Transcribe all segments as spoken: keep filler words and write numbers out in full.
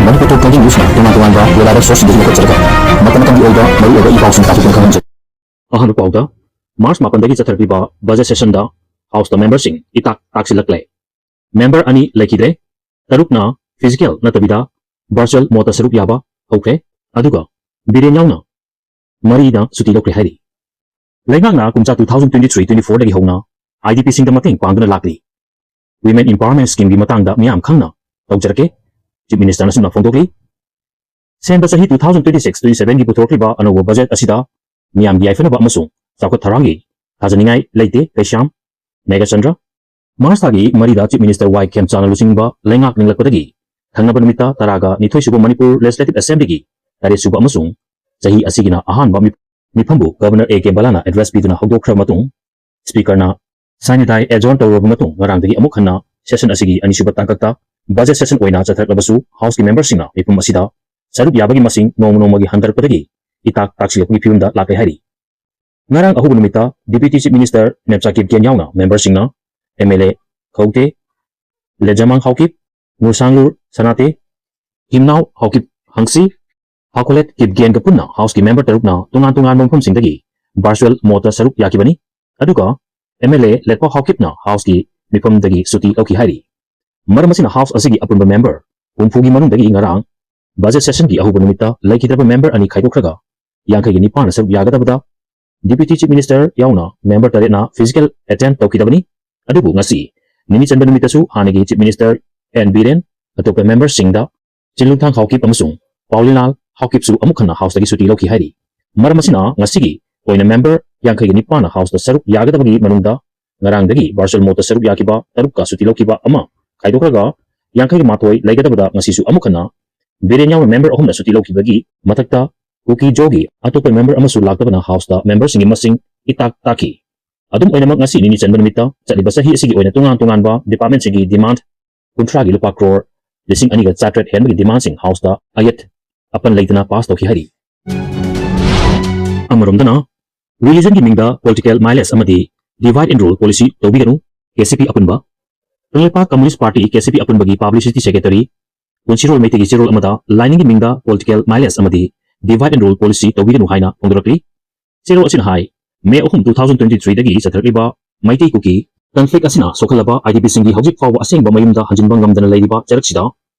ꯃꯅꯤꯄꯨꯔ ꯇꯣꯞ twenty ꯅ꯭ꯌꯨꯁꯅ ꯇꯣꯉꯥꯟ ꯇꯣꯉꯥꯟꯕ ꯂꯣꯂꯥꯏꯕ ꯁꯣꯔꯁꯁꯤꯡꯗꯒꯤ ꯂꯧꯈꯠꯆꯔꯒ ꯃꯇꯝ ꯃꯇꯝꯒꯤ ꯑꯣꯏꯕ ꯃꯔꯨꯑꯣꯏꯕ ꯏ ꯄꯥꯎꯁꯤꯡ ꯇꯥꯊꯣꯛꯇꯨꯅ ꯈꯪꯍꯟꯖꯔꯤ꯫ ꯑꯍꯥꯟꯕ ꯄꯥꯎꯗ, ꯃꯥꯔꯆ ꯃꯥꯄꯟꯗꯒꯤ ꯆꯠꯊꯔꯛꯂꯤꯕ ꯕꯖꯦꯠ ꯁꯦꯁꯟꯗ ꯍꯥꯎꯁꯇ ꯃꯦꯝꯕꯔꯁꯤꯡ ꯏꯇꯥꯛ ꯇꯥꯛꯁꯤꯜꯂꯛꯂꯦ꯫ ꯃꯦꯝꯕꯔ ꯑꯅꯤ ꯂꯩꯈꯤꯗ꯭ꯔꯦ, ꯇꯔꯨꯛꯅ ꯐꯤꯖꯤꯀꯦꯜ ꯅꯠꯇꯕꯤꯗ ꯚꯔꯆꯨꯑꯦꯜ ꯃꯣꯗꯇ ꯁꯔꯨꯛ ꯌꯥꯕ ꯍꯧꯈ꯭ꯔꯦ, ꯑꯗꯨꯒ ꯕꯤꯔꯦꯟ ꯌꯥꯎꯅ ꯃꯔꯤꯅ ꯁꯨꯇꯤ ꯂꯧꯈ꯭ꯔꯦ ꯍꯥꯏꯔꯤ꯫ ꯂꯩꯉꯥꯛꯅ ꯀꯨꯝꯖꯥ two thousand twenty three twenty fourꯗꯒꯤ ꯍꯧꯅ IDPꯁꯤꯡꯗ ꯃꯇꯦꯡ ꯄꯥꯡꯗꯨꯅ ꯂꯥꯛꯂꯤ꯫ Women Empowerment Schemeꯒꯤ ꯃꯇꯥꯡꯗ ꯃꯤꯌꯥꯝ ꯈꯪꯅ ꯇꯧꯖꯔꯛꯀꯦ, ꯆꯤꯐ ꯃꯤꯅꯤꯁꯇꯔꯅ ꯑꯁꯨꯝꯅ ꯐꯣꯡꯗꯣꯛꯂꯤ꯫ ꯁꯦꯝꯕ ꯆꯍꯤ two thousand twenty six twenty sevenꯒꯤ ꯄꯨꯊꯣꯔꯛꯂꯤꯕ ꯑꯅꯧꯕ ꯕꯖꯦꯠ ꯑꯁꯤꯗ ꯃꯤꯌꯥꯝꯒꯤ ꯌꯥꯏꯐꯅꯕ ꯑꯃꯁꯨꯡ ꯆꯥꯎꯈꯠ ꯊꯧꯔꯥꯡꯒꯤ ꯊꯥꯖꯅꯤꯡꯉꯥꯏ ꯂꯩꯇꯦ, ꯀꯩꯁꯥꯝ ꯃꯦꯘꯆꯟꯗ꯭ꯔ꯫ ꯃꯥꯔꯆ ꯊꯥꯒꯤ ꯃꯔꯤꯗ ꯆꯤꯐ ꯃꯤꯅꯤꯁꯇꯔ ꯋꯥꯏ ꯈꯦꯝꯆꯥꯅ ꯂꯨꯆꯤꯡꯕ ꯂꯩꯉꯥꯛ ꯂꯤꯡꯂꯛꯄꯗꯒꯤ ꯊꯪꯅꯕ ꯅꯨꯃꯤꯠꯇ ꯇꯔꯥꯒ ꯅꯤꯊꯣꯏ ꯁꯨꯕ ꯃꯅꯤꯄꯨꯔ ꯂꯦꯖꯤꯁꯂꯦꯇꯤꯚ ꯑꯦꯁꯦꯝꯕ꯭ꯂꯤꯒꯤ ꯇꯔꯦꯠ ꯁꯨꯕ ꯑꯃꯁꯨꯡ ꯆꯍꯤ ꯑꯁꯤꯒꯤꯅ ꯑꯍꯥꯟꯕ ꯃꯤꯞ-, ꯃꯤꯐꯝꯕꯨ ꯒꯕꯔꯅꯔ A K ꯕꯂꯥꯅ ꯑꯦꯗ꯭ꯔꯦꯁ ꯄꯤꯗꯨꯅ ꯍꯧꯗꯣꯛꯈ꯭ꯔꯕ ꯃꯇꯨꯡ, ꯁ꯭ꯄꯤꯀꯔꯅ sine die adjourn ꯇꯧꯔꯕ ꯃꯇꯨꯡ ꯉꯔꯥꯡꯗꯒꯤ ꯑꯃꯨꯛ ꯍꯟꯅ ꯁꯦꯁꯟ ꯑꯁꯤꯒꯤ ꯑꯅꯤꯁꯨꯕ ꯇꯥꯡꯀꯛꯇ ꯕꯖꯦꯠ ꯁꯦꯁꯟ ꯑꯣꯏꯅ ꯆꯠꯊꯔꯛꯂꯕꯁꯨ ꯍꯥꯎꯁꯀꯤ ꯃꯦꯝꯕꯔꯁꯤꯡꯅ ꯃꯤꯐꯝ ꯑꯁꯤꯗ ꯁꯔꯨꯛ ꯌꯥꯕꯒꯤ ꯃꯁꯤꯡ ꯅꯣꯡꯃ ꯅꯣꯡꯃꯒꯤ ꯍꯟꯊꯔꯛꯄꯗꯒꯤ ꯏꯇꯥꯛ ꯇꯥꯛꯁꯤꯜꯂꯛꯄꯒꯤ ꯐꯤꯕꯝꯗ ꯂꯥꯛꯂꯦ ꯍꯥꯏꯔꯤ꯫ ꯉꯔꯥꯡ ꯑꯍꯧꯕ ꯅꯨꯃꯤꯠꯇ deputy chief minister Nemcha Kipgen ꯌꯥꯎꯅ ꯃꯦꯝꯕꯔꯁꯤꯡꯅ MLA ꯈꯧꯇꯦ, ꯂꯦꯖꯃꯥꯡ ꯍꯥꯎꯀꯤꯞ, ꯉꯨꯔꯁꯥꯡꯂꯨꯔ ꯁꯅꯥꯇꯦ, ꯍꯤꯝꯅꯥꯎ ꯍꯥꯎꯀꯤꯞ ꯍꯪꯁꯤ, ꯍꯥꯎꯈꯣꯂꯦꯠ ꯀꯤꯞꯒꯦꯟꯒ ꯄꯨꯟꯅ ꯍꯥꯎꯁꯀꯤ ꯃꯦꯝꯕꯔ ꯇꯔꯨꯛꯅ ꯇꯣꯉꯥꯟ ꯇꯣꯉꯥꯟꯕ ꯃꯐꯝꯁꯤꯡꯗꯒꯤ ꯚꯔꯆꯨꯑꯦꯜ ꯃꯣꯗꯇ ꯁꯔꯨꯛ ꯌꯥꯈꯤꯕꯅꯤ꯫ ꯑꯗꯨꯒ MLA ꯂꯦꯠꯄꯥꯎ ꯍꯥꯎꯀꯤꯞꯅ ꯍꯥꯎꯁꯀꯤ ꯃꯤꯐꯝꯗꯒꯤ ꯁꯨꯇꯤ ꯂꯧꯈꯤ ꯍꯥꯏꯔꯤ꯫ ꯃꯔꯝ ꯑꯁꯤꯅ ꯍꯥꯎꯁ ꯑꯁꯤꯒꯤ ꯑꯄꯨꯟꯕ ꯃꯦꯝꯕꯔ ꯍꯨꯝꯐꯨꯒꯤ ꯃꯅꯨꯡꯗꯒꯤ ꯉꯔꯥꯡ ꯕꯖꯦꯠ ꯁꯦꯁꯟꯒꯤ ꯑꯍꯧꯕ ꯅꯨꯃꯤꯠꯇ ꯂꯩꯈꯤꯗ꯭ꯔꯕ ꯃꯦꯝꯕꯔ ꯑꯅꯤ ꯈꯥꯏꯗꯣꯛꯈ꯭ꯔꯒ ꯌꯥꯡꯈꯩꯒ ꯅꯤꯄꯥꯟꯅ ꯁꯔꯨꯛ ꯌꯥꯒꯗꯕꯗ ꯗꯤꯄ꯭ꯌꯨꯇꯤ ꯆꯤꯐ ꯃꯤꯅꯤꯁꯇꯔ ꯌꯥꯎꯅ ꯃꯦꯝꯕꯔ ꯇꯔꯦꯠꯅ ꯐꯤꯖꯤꯀꯦꯜ ꯑꯦꯇꯦꯟꯗ ꯇꯧꯈꯤꯗꯕꯅꯤ꯫ ꯑꯗꯨꯕꯨ ꯉꯁꯤ ꯅꯤꯅꯤ ꯆꯟꯕ ꯅꯨꯃꯤꯠꯇꯁꯨ ꯍꯥꯟꯅꯒꯤ ꯆꯤꯐ ꯃꯤꯅꯤꯁꯇꯔ ꯑꯦꯟ ꯕꯤꯔꯦꯟ, ꯑꯇꯣꯞꯄ ꯃꯦꯝꯕꯔꯁꯤꯡꯗ ꯆꯤꯟꯂꯨꯡꯊꯥꯡ ꯍꯥꯎꯀꯤꯞ ꯑꯃꯁꯨꯡ ꯄꯥꯎꯂꯤꯂꯥꯜ ꯍꯥꯎꯀꯤꯞꯁꯨ ꯑꯃꯨꯛ ꯍꯟꯅ ꯍꯥꯎꯁꯇꯒꯤ ꯁꯨꯇꯤ ꯂꯧꯈꯤ ꯍꯥꯏꯔꯤ꯫ ꯃꯔꯝ ꯑꯁꯤꯅ ꯉꯁꯤꯒꯤ ꯑꯣꯏꯅ ꯃꯦꯝꯕꯔ ꯌꯥꯡꯈꯩꯒ ꯅꯤꯄꯥꯟꯅ ꯍꯥꯎꯁꯇ ꯁꯔꯨꯛ ꯌꯥꯒꯗꯕꯒꯤ ꯃꯅꯨꯡꯗ ꯉꯔꯥꯡꯗꯒꯤ ꯚꯔꯆꯨꯑꯦꯜ ꯃꯣꯗꯇ ꯁꯔꯨꯛ ꯌꯥꯈꯤꯕ ꯇꯔꯨꯛꯀ ꯁꯨꯇꯤ ꯂꯧꯈꯤꯕ ꯑꯃ ꯈꯥꯏꯗꯣꯛꯈ꯭ꯔꯒ ꯌꯥꯡꯈꯩꯒ ꯃꯥꯊꯣꯏ ꯂꯩꯒꯗꯕꯗ ꯉꯁꯤꯁꯨ ꯑꯃꯨꯛ ꯍꯟꯅ ꯕꯤꯔꯦꯟ ꯌꯥꯎꯅ ꯃꯦꯝꯕꯔ ꯑꯍꯨꯝꯅ ꯁꯨꯇꯤ ꯂꯧꯈꯤꯕꯒꯤ ꯃꯊꯛꯇ ꯀꯨꯀꯤ ꯖꯣꯒꯤ ꯑꯇꯣꯞꯄ ꯃꯦꯝꯕꯔ ꯑꯃꯁꯨ ꯂꯥꯛꯇꯕꯅ ꯍꯥꯎꯁꯇ ꯃꯦꯝꯕꯔꯁꯤꯡꯒꯤ ꯃꯁꯤꯡ ꯏꯇꯥꯛ ꯇꯥꯛꯈꯤ꯫ ꯑꯗꯨꯝ ꯑꯣꯏꯅꯃꯛ, ꯉꯁꯤ ꯅꯤꯅꯤ ꯆꯟꯕ ꯅꯨꯃꯤꯠꯇ ꯆꯠꯂꯤꯕ ꯆꯍꯤ ꯑꯁꯤꯒꯤ ꯑꯣꯏꯅ ꯇꯣꯉꯥꯟ ꯇꯣꯉꯥꯟꯕ ꯗꯤꯄꯥꯔꯠꯃꯦꯟꯁꯤꯡꯒꯤ ꯗꯤꯃꯥꯟꯗ ꯀꯨꯟꯊ꯭ꯔꯥꯒꯤ ꯂꯨꯄꯥ ꯀ꯭ꯔꯣꯔ ꯂꯤꯁꯤꯡ ꯑꯅꯤꯒ ꯆꯥꯇ꯭ꯔꯦꯠ ꯍꯦꯟꯕꯒꯤ ꯗꯤꯃꯥꯟꯁꯤꯡ ꯍꯥꯎꯁꯇ ꯑꯌꯦꯠ ꯑꯄꯟ ꯂꯩꯇꯅ ꯄꯥꯁ ꯇꯧꯈꯤ ꯍꯥꯏꯔꯤ꯫ ꯑꯃꯔꯣꯝꯗꯅ, ꯔꯤꯂꯤꯖꯟꯒꯤ ꯃꯤꯡꯗ ꯄꯣꯂꯤꯇꯤꯀꯦꯜ ꯃꯥꯏꯂꯦꯖ ꯑꯃꯗꯤ divide and rule policy ꯇꯧꯕꯤꯒꯅꯨ, KCP ꯑꯄꯨꯟꯕ꯫ ꯀꯪꯂꯩꯄꯥꯛ ꯀꯝꯃꯨꯅꯤꯁ꯭ꯠ ꯄꯥꯔꯇꯤ, KCP ꯑꯄꯨꯟꯕꯒꯤ ꯄꯕ꯭ꯂꯤꯁꯤꯇꯤ ꯁꯦꯀ꯭ꯔꯦꯇꯔꯤ ꯄꯨꯟꯁꯤꯔꯣꯜ ꯃꯩꯇꯩꯒꯤ ꯆꯦꯔꯣꯜ ꯑꯃꯗ ꯂꯥꯏꯅꯤꯡꯒꯤ ꯃꯤꯡꯗ political malice ꯑꯃꯗꯤ divide and rule policy ꯇꯧꯕꯤꯒꯅꯨ ꯍꯥꯏꯅ ꯐꯣꯡꯗꯣꯔꯛꯂꯤ꯫ ꯆꯦꯔꯣꯜ ꯑꯁꯤꯅ ꯍꯥꯏ, ꯃꯦ ꯑꯍꯨꯝ, two thousand twenty three ꯗꯒꯤ ꯆꯠꯊꯔꯛꯂꯤꯕ ꯃꯩꯇꯩ ꯀꯨꯀꯤ conflict ꯑꯁꯤꯅ ꯁꯣꯛꯍꯜꯂꯕ IDPꯁꯤꯡꯒꯤ ꯍꯧꯖꯤꯛ ꯐꯥꯎꯕ ꯑꯁꯦꯡꯕ ꯃꯌꯨꯝꯗ ꯍꯟꯖꯤꯟꯕ ꯉꯝꯗꯅ ꯂꯩꯔꯤꯕ ꯆꯩꯔꯛꯁꯤꯗ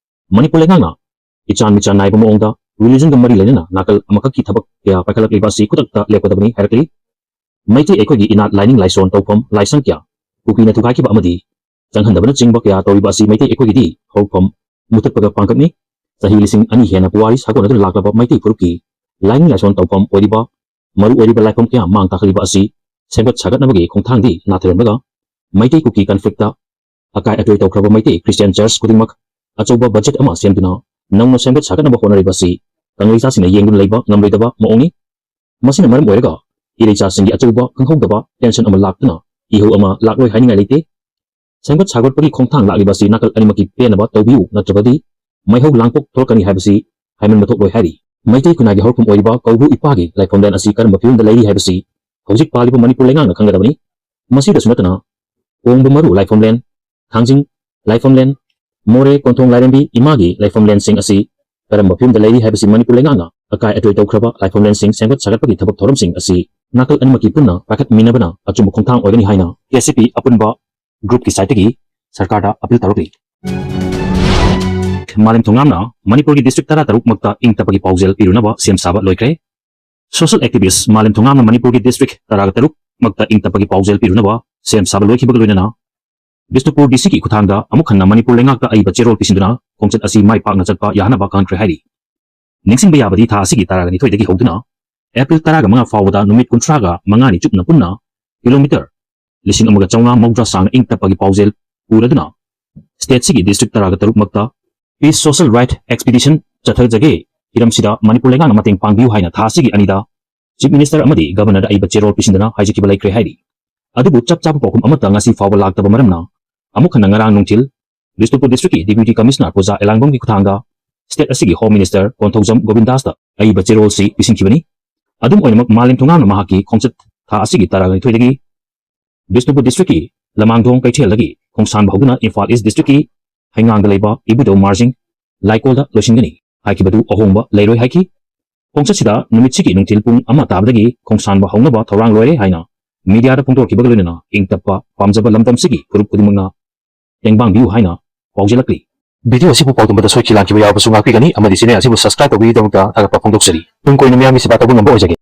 ꯃꯅꯤꯄꯨꯔ ꯂꯩꯉꯥꯛꯅ ꯏꯆꯥꯟ ꯃꯤꯆꯥꯟ ꯅꯥꯏꯕ ꯃꯑꯣꯡꯗ religionꯒ ꯃꯔꯤ ꯂꯩꯅꯅ ꯅꯥꯀꯜ ꯑꯃꯈꯛꯀꯤ ꯊꯕꯛ ꯀꯌꯥ ꯄꯥꯏꯈꯠꯂꯛꯂꯤꯕ ꯑꯁꯤ ꯈꯨꯗꯛꯇ ꯂꯦꯞꯀꯗꯕꯅꯤ ꯍꯥꯏꯔꯛꯂꯤ꯫ ꯃꯩꯇꯩ ꯑꯩꯈꯣꯏꯒꯤ ꯏꯅꯥꯠ, ꯂꯥꯏꯅꯤꯡ ꯂꯥꯏꯁꯣꯟ ꯇꯧꯐꯝ, ꯂꯥꯏꯁꯪ ꯀꯌꯥ ꯀꯨꯀꯤꯅ ꯊꯨꯒꯥꯏꯈꯤꯕ ꯑꯃꯗꯤ ꯆꯪꯍꯟꯗꯕꯅꯆꯤꯡꯕ ꯀꯌꯥ ꯇꯧꯔꯤꯕ ꯑꯁꯤ ꯃꯩꯇꯩ ꯑꯩꯈꯣꯏꯒꯤꯗꯤ ꯍꯧꯔꯛꯐꯝ ꯃꯨꯊꯠꯄꯒ ꯄꯥꯡꯒꯛꯅꯤ꯫ ꯆꯍꯤ ꯂꯤꯁꯤꯡ ꯑꯅꯤ ꯍꯦꯟꯅ ꯄꯨꯋꯥꯔꯤ ꯁꯥꯒꯣꯟꯅꯗꯨꯅ ꯂꯥꯛꯂꯕ ꯃꯩꯇꯩ ꯐꯨꯔꯨꯞꯀꯤ ꯂꯥꯏꯅꯤꯡ ꯂꯥꯏꯁꯣꯟ ꯇꯧꯐꯝ ꯑꯣꯏꯔꯤꯕ ꯃꯔꯨ ꯑꯣꯏꯔꯤꯕ ꯂꯥꯏꯐꯝ ꯀꯌꯥ ꯃꯥꯡ ꯇꯥꯛꯍꯜꯂꯤꯕ ꯑꯁꯤ ꯁꯦꯝꯒꯠ ꯁꯥꯒꯠꯅꯕꯒꯤ ꯈꯣꯡꯊꯥꯡꯗꯤ ꯅꯥꯊꯩꯍꯟꯕꯒ ꯃꯩꯇꯩ ꯀꯨꯀꯤ conflictꯇ ꯑꯀꯥꯏ ꯑꯇꯣꯏ ꯇꯧꯈ꯭ꯔꯕ ꯃꯩꯇꯩ Christian church ꯈꯨꯗꯤꯡꯃꯛ ꯑꯆꯧꯕ budget ꯑꯃ ꯁꯦꯝꯗꯨꯅ ꯅꯧꯅ ꯁꯦꯝꯒꯠ ꯁꯥꯒꯠꯅꯕ ꯍꯣꯠꯅꯔꯤꯕ ꯑꯁꯤ ꯀꯪꯂꯩꯁꯥꯁꯤꯡꯅ ꯌꯦꯡꯗꯨꯅ ꯂꯩꯕ ꯉꯝꯂꯣꯏꯗꯕ ꯃꯑꯣꯡꯅꯤ꯫ ꯃꯁꯤꯅ ꯃꯔꯝ ꯑꯣꯏꯔꯒ ꯏꯔꯩꯆꯥꯁꯤꯡꯒꯤ ꯑꯆꯧꯕ ꯈꯪꯍꯧꯗꯕ tension ꯑꯃ ꯂꯥꯛꯇꯨꯅ ꯏꯍꯧ ꯑꯃ ꯂꯥꯛꯂꯣꯏ ꯍꯥꯏꯅꯤꯡꯉꯥꯏ ꯂꯩꯇꯦ꯫ ꯁꯦꯝꯒꯠ ꯁꯥꯒꯠꯄꯒꯤ ꯈꯣꯡꯊꯥꯡ ꯂꯥꯛꯂꯤꯕ ꯑꯁꯤ ꯅꯥꯀꯜ ꯑꯅꯤꯃꯛꯀꯤ ꯄꯦꯟꯅꯕ ꯇꯧꯕꯤꯌꯨ, ꯅꯠꯇ꯭ꯔꯕꯗꯤ ꯃꯩꯍꯧ ꯂꯥꯡꯄꯣꯛ ꯊꯣꯛꯂꯛꯀꯅꯤ ꯍꯥꯏꯕꯁꯤ ꯍꯥꯏꯃꯟꯕ ꯊꯣꯛꯂꯣꯏ ꯍꯥꯏꯔꯤ꯫ ꯃꯩꯇꯩ ꯈꯨꯟꯅꯥꯏꯒꯤ ꯍꯧꯔꯛꯐꯝ ꯑꯣꯏꯔꯤꯕ ꯀꯧꯕ꯭ꯔꯨ ꯏꯄꯥꯒꯤ ꯂꯥꯏꯐꯝꯂꯦꯟ ꯑꯁꯤ ꯀꯔꯝꯕ ꯐꯤꯕꯝꯗ ꯂꯩꯔꯤ ꯍꯥꯏꯕꯁꯤ ꯍꯧꯖꯤꯛ ꯄꯥꯜꯂꯤꯕ ꯃꯅꯤꯄꯨꯔ ꯂꯩꯉꯥꯛꯅ ꯈꯪꯒꯗꯕꯅꯤ꯫ ꯃꯁꯤꯗꯁꯨ ꯅꯠꯇꯅ ꯀꯣꯡꯕ ꯃꯔꯨ ꯂꯥꯏꯐꯝꯂꯦꯟ, ꯊꯥꯡꯖꯤꯡ ꯂꯥꯏꯐꯝꯂꯦꯟ, ꯃꯣꯔꯦ ꯀꯣꯟꯊꯣꯡ ꯂꯥꯏꯔꯦꯝꯕꯤ ꯏꯃꯥꯒꯤ ꯂꯥꯏꯐꯝꯂꯦꯟꯁꯤꯡ ꯑꯁꯤ ꯀꯔꯝꯕ ꯐꯤꯕꯝꯗ ꯂꯩꯔꯤ ꯍꯥꯏꯕꯁꯤ ꯃꯅꯤꯄꯨꯔ ꯂꯩꯉꯥꯛꯅ ꯑꯀꯥꯏ ꯑꯇꯣꯏ ꯇꯧꯈ꯭ꯔꯕ ꯂꯥꯏꯐꯝꯂꯦꯟꯁꯤꯡ ꯁꯦꯝꯒꯠ ꯁꯥꯒꯠꯄꯒꯤ ꯊꯕꯛ ꯊꯧꯔꯝꯁꯤꯡ ꯑꯁꯤ ꯅꯥꯀꯜ ꯑꯅꯤꯃꯛꯀꯤ ꯄꯨꯟꯅ ꯄꯥꯏꯈꯠꯃꯤꯟꯅꯕꯅ ꯑꯆꯨꯝꯕ ꯈꯣꯡꯊꯥꯡ ꯑꯣꯏꯒꯅꯤ ꯍꯥꯏꯅ KCP ꯑꯄꯨꯟꯕ groupꯀꯤ sideꯇꯒꯤ ꯁꯔꯀꯥꯔꯗ appeal ꯇꯧꯔꯛꯂꯤ꯫ ꯃꯥꯂꯦꯝ ꯊꯣꯉꯥꯝꯅ ꯃꯅꯤꯄꯨꯔꯒꯤ district ꯇꯔꯥ ꯇꯔꯨꯛ ꯃꯛꯇ ꯏꯪ ꯇꯞꯄꯒꯤ ꯄꯥꯎꯖꯦꯜ ꯄꯤꯔꯨꯅꯕ ꯁꯦꯝ ꯁꯥꯕ ꯂꯣꯏꯈ꯭ꯔꯦ꯫ Social activist ꯃꯥꯂꯦꯝ ꯊꯣꯉꯥꯝꯅ ꯃꯅꯤꯄꯨꯔꯒꯤ district ꯇꯔꯥ ꯇꯔꯨꯛ ꯃꯛꯇ ꯏꯪ ꯇꯞꯄꯒꯤ ꯄꯥꯎꯖꯦꯜ ꯄꯤꯔꯨꯅꯕ ꯁꯦꯝ ꯁꯥꯕ ꯂꯣꯏꯈꯤꯕꯒ ꯂꯣꯏꯅꯅ ꯕꯤꯁꯅꯨꯄꯨꯔ DCꯀꯤ ꯈꯨꯠꯊꯥꯡꯗ ꯑꯃꯨꯛ ꯍꯟꯅ ꯃꯅꯤꯄꯨꯔ ꯂꯩꯉꯥꯛꯇ ꯑꯏꯕ ꯆꯦꯔꯣꯜ ꯄꯤꯁꯤꯟꯗꯨꯅ ꯈꯣꯡꯆꯠ ꯑꯁꯤ ꯃꯥꯏ ꯄꯥꯛꯅ ꯆꯠꯄ ꯌꯥꯍꯟꯅꯕ ꯈꯪꯍꯟꯈ꯭ꯔꯦ ꯍꯥꯏꯔꯤ꯫ ꯅꯤꯡꯁꯤꯡꯕ ꯌꯥꯕꯗꯤ ꯊꯥ ꯑꯁꯤꯒꯤ ꯇꯔꯥꯒ ꯅꯤꯊꯣꯏꯗꯒꯤ ꯍꯧꯗꯨꯅ ꯑꯦꯄ꯭ꯔꯤꯜ ꯇꯔꯥꯒ ꯃꯉꯥ ꯐꯥꯎꯕꯗ ꯅꯨꯃꯤꯠ ꯀꯨꯟꯊ꯭ꯔꯥꯒ ꯃꯉꯥꯅꯤ ꯆꯨꯞꯅ ꯄꯨꯟꯅ kilometre ꯂꯤꯁꯤꯡ ꯑꯃꯒ ꯆꯥꯝꯃꯉꯥ ꯃꯧꯗ꯭ꯔꯥ ꯁꯥꯡꯅ ꯏꯪ ꯇꯞꯄꯒꯤ ꯄꯥꯎꯖꯦꯜ ꯄꯨꯔꯗꯨꯅ stateꯁꯤꯒꯤ district ꯇꯔꯥꯒ ꯇꯔꯨꯛ ꯃꯛꯇ Peace Social Right Expedition ꯆꯠꯊꯖꯒꯦ꯫ ꯍꯤꯔꯝꯁꯤꯗ Manipur ꯂꯩꯉꯥꯛꯅ ꯃꯇꯦꯡ ꯄꯥꯡꯕꯤꯌꯨ ꯍꯥꯏꯅ ꯊꯥ ꯑꯁꯤꯒꯤ ꯑꯅꯤꯗ Chief Minister ꯑꯃꯗꯤ Governorꯗ ꯑꯏꯕ ꯆꯦꯔꯣꯜ ꯄꯤꯁꯤꯟꯗꯨꯅ ꯍꯥꯏꯖꯈꯤꯕ ꯂꯩꯈ꯭ꯔꯦ ꯍꯥꯏꯔꯤ꯫ ꯑꯗꯨꯕꯨ ꯆꯞ ꯆꯥꯕ ꯄꯥꯎꯈꯨꯝ ꯑꯃꯠꯇ ꯉꯁꯤ ꯐꯥꯎꯕ ꯂꯥꯛꯇꯕ ꯃꯔꯝꯅ ꯑꯃꯨꯛ ꯍꯟꯅ ꯉꯔꯥꯡ ꯅꯨꯡꯊꯤꯜ ꯕꯤꯁꯅꯨꯄꯨꯔ districtꯀꯤ Deputy Commissioner ꯄꯨꯖꯥ ꯑꯦꯂꯥꯡꯕꯝꯒꯤ ꯈꯨꯠꯊꯥꯡꯗ state ꯑꯁꯤꯒꯤ Home Minister ꯀꯣꯟꯊꯧꯖꯝ ꯒꯣꯕꯤꯟꯗꯥꯁꯇ ꯑꯏꯕ ꯆꯦꯔꯣꯜꯁꯤ ꯄꯤꯁꯤꯟꯈꯤꯕꯅꯤ꯫ ꯑꯗꯨꯝ ꯑꯣꯏꯅꯃꯛ ꯃꯥꯂꯦꯝ ꯊꯣꯉꯥꯝꯅ ꯃꯍꯥꯛꯀꯤ ꯈꯣꯡꯆꯠ ꯊꯥ ꯑꯁꯤꯒꯤ ꯇꯔꯥꯅꯤꯊꯣꯏꯗꯒꯤ ꯕꯤꯁꯅꯨꯄꯨꯔ districtꯀꯤ ꯂꯃꯥꯡꯗꯣꯡ ꯀꯩꯊꯦꯜꯗꯒꯤ ꯈꯣꯡꯁꯥꯟꯕ ꯍꯧꯗꯨꯅ ꯏꯝꯐꯥꯜ East districtꯀꯤ ꯍꯩꯉꯥꯡꯗ ꯂꯩꯕ ꯏꯕꯨꯙꯧ ꯃꯥꯔꯖꯤꯡ ꯂꯥꯏꯀꯣꯜꯗ ꯂꯣꯏꯁꯤꯟꯒꯅꯤ ꯍꯥꯏꯈꯤꯕꯗꯨ ꯑꯍꯣꯡꯕ ꯂꯩꯔꯣꯏ ꯍꯥꯏꯈꯤ꯫ ꯈꯣꯡꯆꯠꯁꯤꯗ ꯅꯨꯃꯤꯠꯁꯤꯒꯤ ꯅꯨꯡꯊꯤꯜ ꯄꯨꯡ ꯑꯃ ꯇꯥꯕꯗꯒꯤ ꯈꯣꯡꯁꯥꯟꯕ ꯍꯧꯅꯕ ꯊꯧꯔꯥꯡ ꯂꯣꯏꯔꯦ ꯍꯥꯏꯅ ꯃꯤꯗꯤꯌꯥꯗ ꯐꯣꯡꯗꯣꯔꯛꯈꯤꯕꯒ ꯂꯣꯏꯅꯅ ꯏꯪ ꯇꯞꯄ ꯄꯥꯝꯖꯕ ꯂꯝꯗꯝꯁꯤꯒꯤ ꯐꯨꯔꯨꯞ ꯈꯨꯗꯤꯡꯃꯛꯅ ꯇꯦꯡꯕꯥꯡꯕꯤꯌꯨ ꯍꯥꯏꯅ ꯄꯥꯎꯖꯦꯜꯂꯛꯂꯤ꯫ ꯚꯤꯗꯤꯑꯣ ꯑꯁꯤꯕꯨ ꯄꯥꯎꯗꯝꯕꯗ ꯁꯣꯏꯈꯤ ꯂꯥꯟꯈꯤꯕ ꯌꯥꯎꯔꯕꯁꯨ ꯉꯥꯛꯄꯤꯒꯅꯤ ꯑꯃꯗꯤ ꯆꯦꯅꯦꯜ ꯑꯁꯤꯕꯨ ꯁꯕꯁꯀ꯭ꯔꯥꯏꯕ ꯇꯧꯕꯤꯒꯤꯗꯃꯛꯇ ꯊꯥꯒꯠꯄ ꯐꯣꯡꯗꯣꯛꯆꯔꯤ꯫ ꯇꯨꯡ ꯀꯣꯏꯅ ꯃꯤꯌꯥꯝꯒꯤ ꯁꯦꯕꯥ ꯇꯧꯕ ꯉꯝꯕ ꯑꯣꯏꯖꯒꯦ꯫